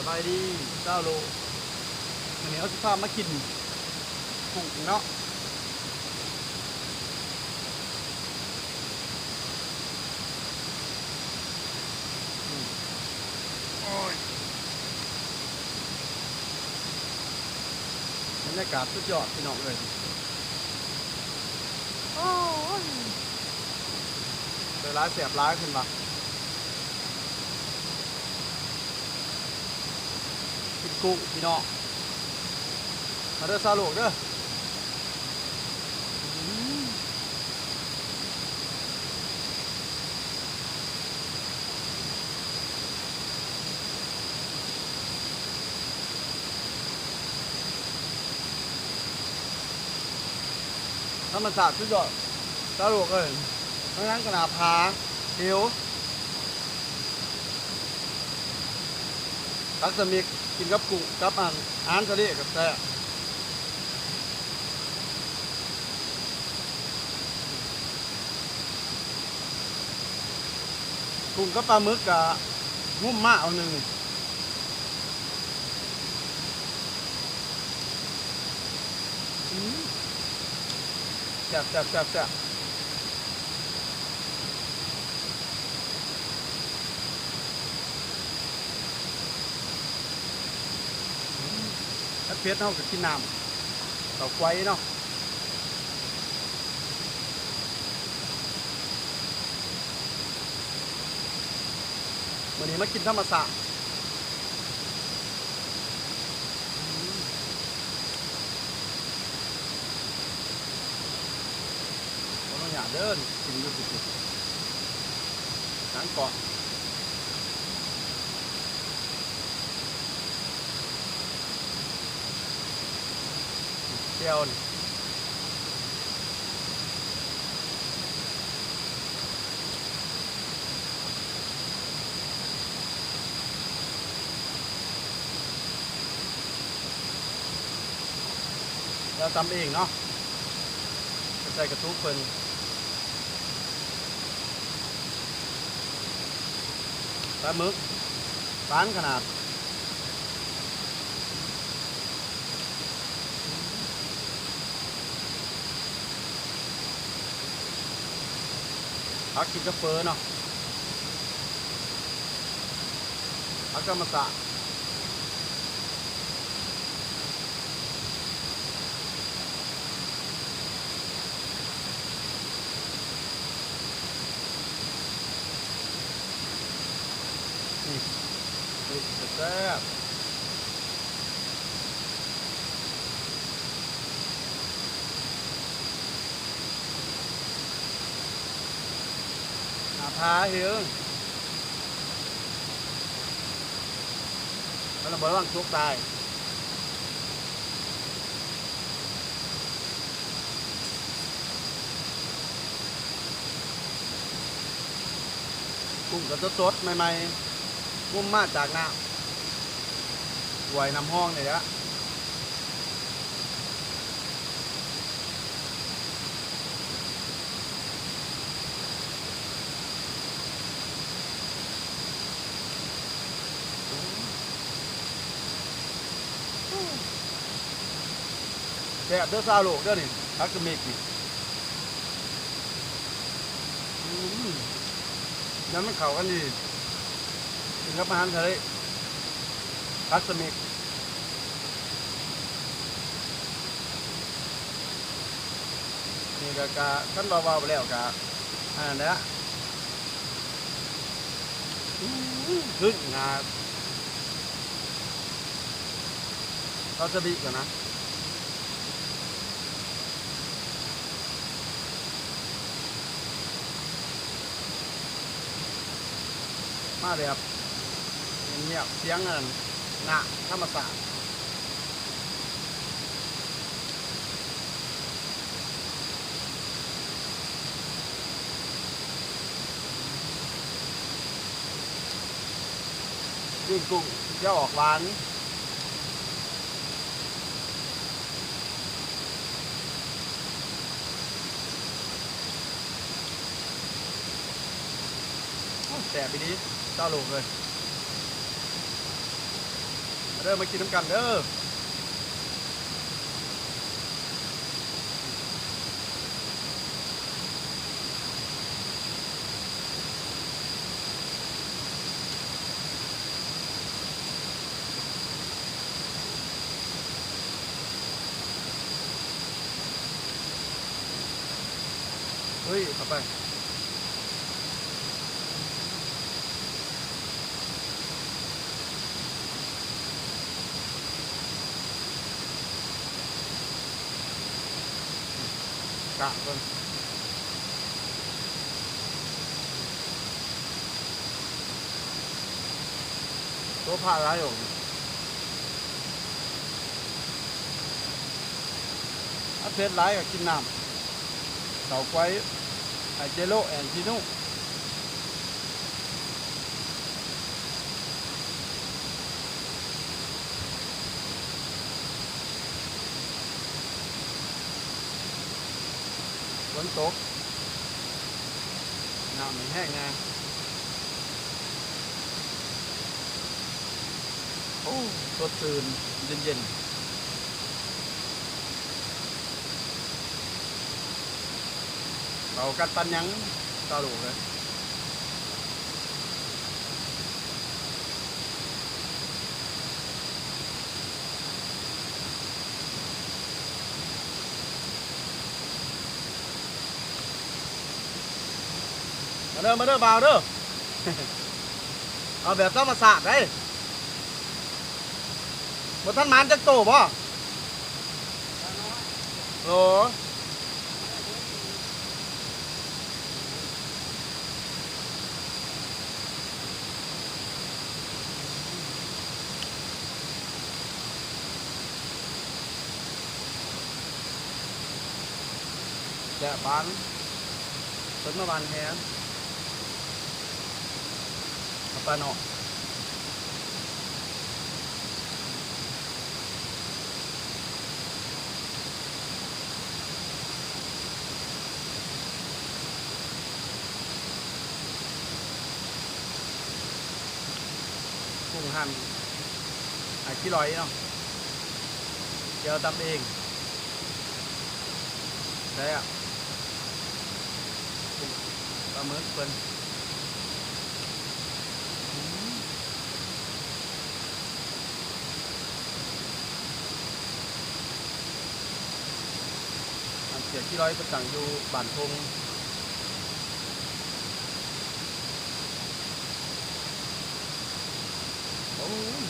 ສະບາຍດີຊາວໂລກ ມື້ນີ້ເຮົາຊິພາມາກິນກຸ້ງເນາະ. ອືມ ໂອ້ຍ ບັນຍາກາດສຸດຍອດພີ່ນ້ອງເອີຍ. ໂອ້ຍ ໄດ້ຫຼາຍແຊບຫຼາຍເພິ່ນວ່າ. ກິນກຸ້ງພີ່ນ້ອງ ມາເດີຊາວໂລກເດີ. ທຳມະຊາດສຸດຍອດຊາວໂລກເອີຍ. ທາງນັ້ນກໍໜ້າຜາ ເຫວ ຜັກສະມິກ ກິນກັບກຸ້ງກັບອັນ ອາຫານທະເລກໍແຊບ. ກຸ້ງກັບປາໝຶກກະງຸ້ມມາເອົາໜຶ່ງ. ອືມ ແຊບໆໆໆ. ຄັນເຜັດເຮົາກໍກິນນ້ຳເຕົ້າກວຍເນາະ. ມື້ນີ້ມາກິນທຳມະຊາດ. ຂໍອະນຸຍາດເດີ ກິນຢູ່ ກິນຢູ່ ໜັງກອງ ແຈ່ວນີ້. ແລ້ວຕຳເອງເນາະ ໃສ່ກະຕຸກເພິ່ນ. ປາໝຶກ ປານຂະໜາດ. ຜັກກິນກັບເຝີເນາະ ຜັກທຳມະຊາດ. ນີ້ ແຊບ ໜ້າຜາເຮີ ຄັນລະບໍ່ລະວັງຕົກຕາຍ. ກຸ້ງກໍສົດໆ ໃໝ່ໆ ງຸ້ມມາຈາກນ້ຳ ຫ້ວຍນ້ຳຮອງນີ້ແຫຼະ. ແຊບເດີຊາວໂລກເດີນີ້ ຜັກສະມິກນີ້. ອືມ ແນວມັນເຂົ້າກັນດີ ກິນກັບອາຫານທະເລ ຜັກສະມິກ. ນີ້ກະ ກະ ຄັນວ່າເວົ້າແລ້ວກະ ອັນນັ້ນແຫຼະ ອືມ ຂຶ້ນຫາວາຊາບິກ່ອນນະ. ມາແບບງຽບໆ ສຽງອັນນ້ຳທຳມະຊາດ. ປີ້ງກຸ້ງຈະອອກຫວານ. ໂອ້ ແຊບອີ່ຫຼີຊາວໂລກເອີຍ. ເດີ ມາກິນນຳກັນເດີ. ເຮີ້ຍ ເຂົ້າໄປ ກະເບິ່ງ ໂຕພາຫຼາຍອອກ. ຖ້າເຜັດຫຼາຍກໍກິນນ້ຳເຕົ້າກ້ວຍ ອາເຈໂລ ແອນຊີນູ. ຝົນຕົກ ນ້ຳມັນແຮງແນ່. ໂອ້ ສົດຊື່ນ ເຢັນໆ. ເຂົ້າກັນປານຫຍັງ ຕາໂຫຼກເອີຍ. ມາເດີ ມາເດີ ບ່າວເດີ ເອົາແບບທຳມະຊາດໄດ໋. ບໍ່ທັນໝານຈັກໂຕບໍ? ໂອ້ ແຊບບານ ເພິ່ນມາບານແຮງ ເອົາປາເນາະ. ກຸ້ງຫັ້ນ ອາ ຂີ້ຫຼອຍເນາະ ແຈ່ວຕຳເອງ. ແຊບ ປາໝຶກເພິ່ນ ອືມ ອັນເສືອຂີ້ຮ້ອຍເພິ່ນຕັ້ງຢູ່ບ້ານທົ່ງ. ໂອ້ຍ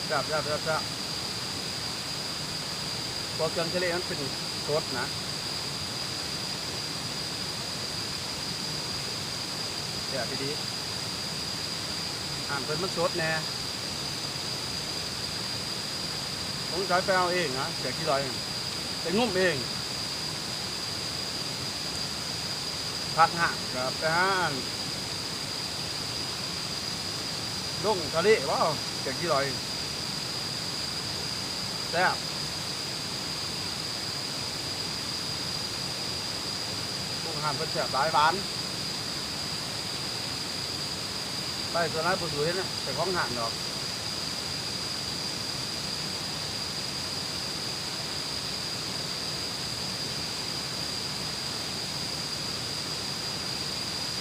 ແຊບໆໆໆ ເພາະເຄື່ອງທະເລມັນເປັນສົດນະ ແຊບອີ່ຫຼີ. ຮ້ານເພິ່ນມັນສົດແດ່. ສົງໄສໄປເອົາເອງນະ ເສືອຂີ້ຮ້ອຍ ໄປງຸ້ມເອງ. ພັກຮ້ານກໍໄປຫາລົງທະເລບໍ ເສືອຂີ້ຮ້ອຍ ແຊບ. ອາຫານເພິ່ນແຊບຫຼາຍ ຫວານ. ໄປຕົວນັ້ນບໍ່ສູ້ເຫັນເຈົ້າຂອງຮ້ານດອກ.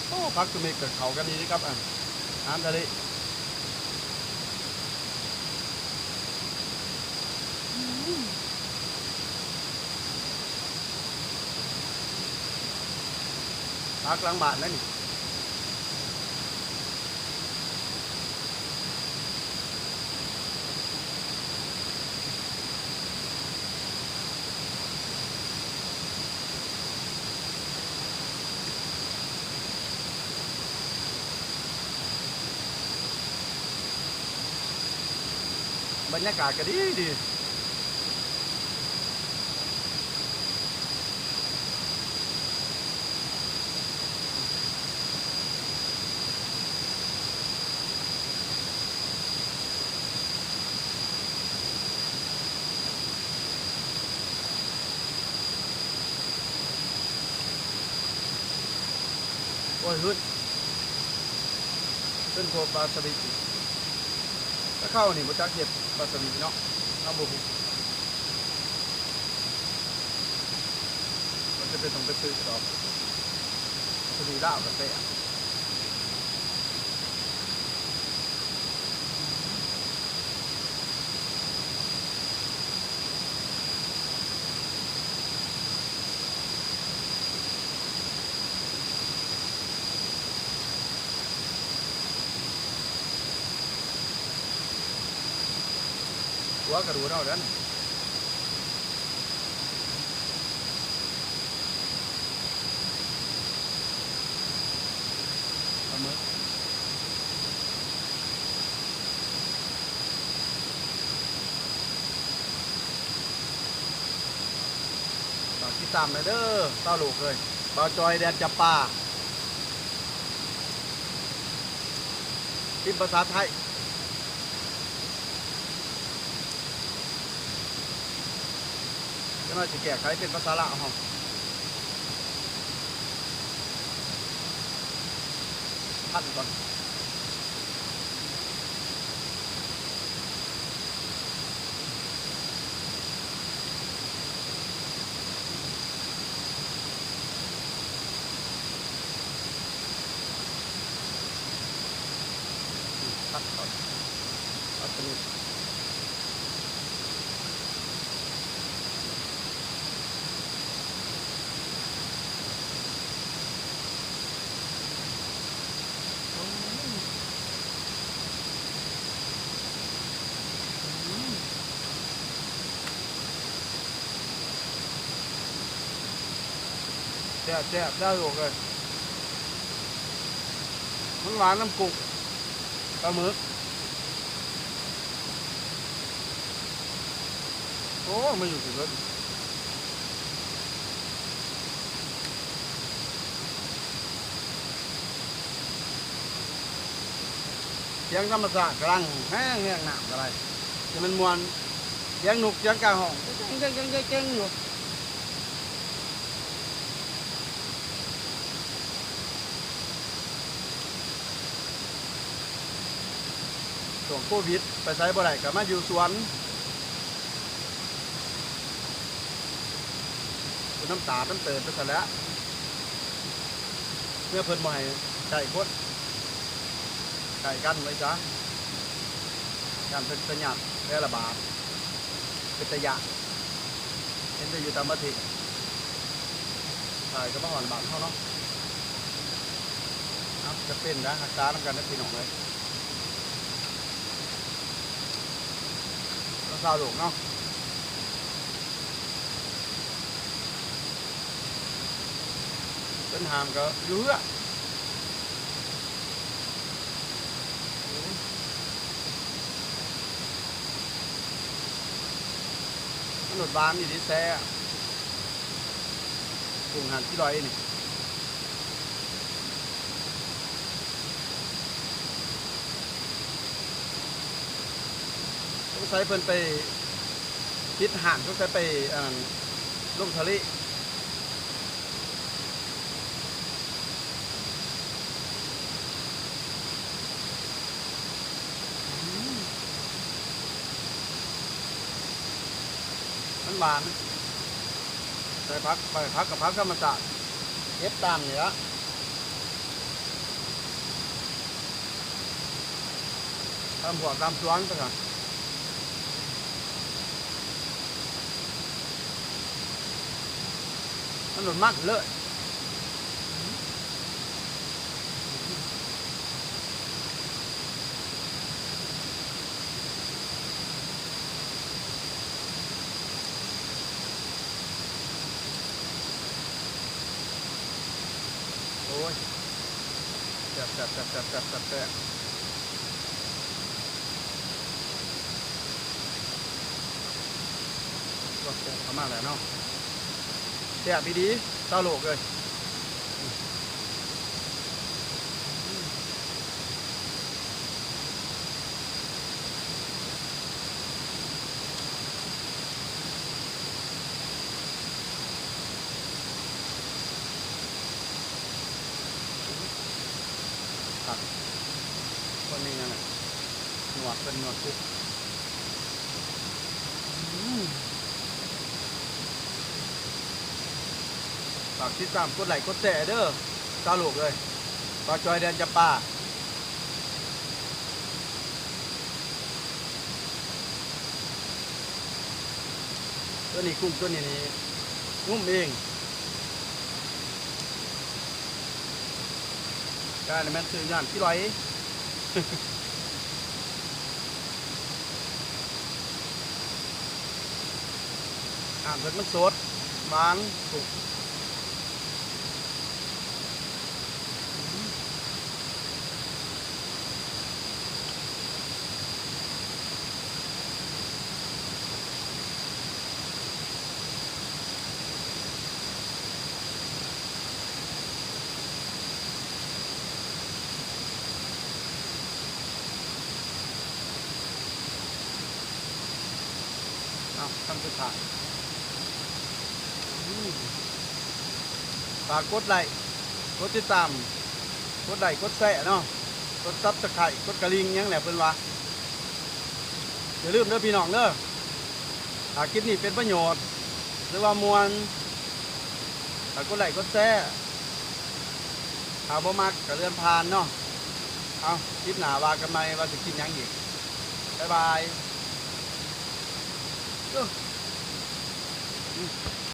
ໂອ້ ຜັກກະເມັກກໍເຂົ້າກັນດີກັບ ອາ ອາຫານທະເລ. ຜັກຫຼັງບ້ານເດ້ນີ້. ບັນຍາກາດກໍດີດີ. ເ ໂອ້ຍ ຮຶດ ເປັນພວກວາຊາບິ ແຕ່ເຂົານີ້ບໍ່ຈັກເຮັດວາຊາບິເນາະ ເຮົາບໍ່ຮູ້ ມັນຈະເປັນຕ້ອງໄປຊື້ດອກ ວາຊາບິລາວກໍແຊບ. ຫົວກະດູດເອົາເດີ້. ປາໝຶກ ຝາກຕິດຕາມແດ່ເດີ້ ຊາວໂລກເອີຍ ບ່າວຈ່ອຍແດນຈຳປາ ພິມພາສາໄທ. ຈັກໜ້ອຍຊິແກ້ໄຂເປັນພາສາລາວເຮົາ ພັນກ່ອນ. ແຊບໆ ເດີ້ລູກເອີຍ ມັນຫວານນຳກຸ້ງ ປາໝຶກ. ໂອ້ ມາຢູ່ຊິເບິດ ສຽງທຳມະຊາດກຳລັງແຮງໆ ນ້ຳກະໄດ້ ຊິແມ່ນມ່ວນ ສຽງນົກສຽງກາຮ້ອງ ເຈັງໆໆໆ ຢູ່. ຊ່ວງໂຄວິດ ໄປໃສບໍ່ໄດ້ ກໍມາຢູ່ສວນ ຢູ່ນຳຕາດນຳເຕີດໄປຊັ້ນແຫຼະ ເມື່ອເພິ່ນບໍ່ໃຫ້ໃກ້ຄົນ ໃກ້ກັນໄວ້ຊະ ຢ້ານເປັນພະຍາດແຜ່ລະບາດ ເປັນຕາຢ້ານ ເຫັນແຕ່ຢູ່ຕ່າງປະເທດ ຖ່າຍກໍມາຮອດບ້ານເຮົາເນາະ ເອົາ ຈະເປັນນະ ຮັກສານຳກັນເດີ້ພີ່ນ້ອງເອີຍ ຊາວໂລກເນາະ ເພິ່ນຫ້າມກໍຢູ່ເຮືອນ. ມັນລົດຫວານອີ່ຫຼີແຊບ ກຸ້ງຫັ້ນຈີ່ລອຍນີ້ ສົງໄສເພິ່ນໄປປິດຮ້ານ ສົງໄສໄປ ອັນນັ້ນ ລົງທະເລ. ມັນຫວານ ໃສ່ຜັກ ໃສ່ຜັກກັບຜັກທຳມະຊາດ ເກັບຕາມນີ້ລະ ຕາມຫ້ວຍຕາມສວນໄປຊັ້ນ ມັນໂດດມັນເລີຍ. ໂອ້ຍ ແຊບໆໆໆໆ ລວກແຊບເຂົ້າມາແລ້ວເນາະ ແຊບອີ່ຫຼີ ຊາວໂລກເອີຍ. ນັ້ນແຫຼະ ໜວດເພິ່ນ ໜວດກຸກ. ອືມ ຝາກຕິດຕາມ ກົດໄລ້ ກົດແຊເດີ ຊາວໂລກເອີຍ. ບ່າວຈ່ອຍແດນຈຳປາ. ຕົວນີ້ກຸ້ງ ຕົວນີ້ນີ້ງຸ້ມເອງ. ການແມ່ນຊື່ຍ້ອນຂີ້ຫຼອຍ. ອາຫານເພິ່ນມັນສົດ ຫວານ ສຸກ. ເອົາ ຄຳສຸດທ້າຍ ອືມ ຝາກກົດໄລ້ ກົດຕິດຕາມ ກົດໄລ້ ກົດແຊເນາະ ກົດຊັບສະໄຄຣບ໌ ກົດກະລິ່ງຫຍັງແຫຼະເພິ່ນວ່າ. ຢ່າລືມເດີພີ່ນ້ອງເດີ ຖ້າຄລິບນີ້ເປັນປະໂຫຍດ ຫຼືວ່າມ່ວນ ຝາກກົດໄລ້ ກົດແຊ. ຖ້າບໍ່ມັກກະເລື່ອນຜ່ານເນາະ. ເອົາ ຄລິບໜ້າວ່າກັນໃໝ່ວ່າຊິກິນຫຍັງອີກ. ບາຍບາຍ.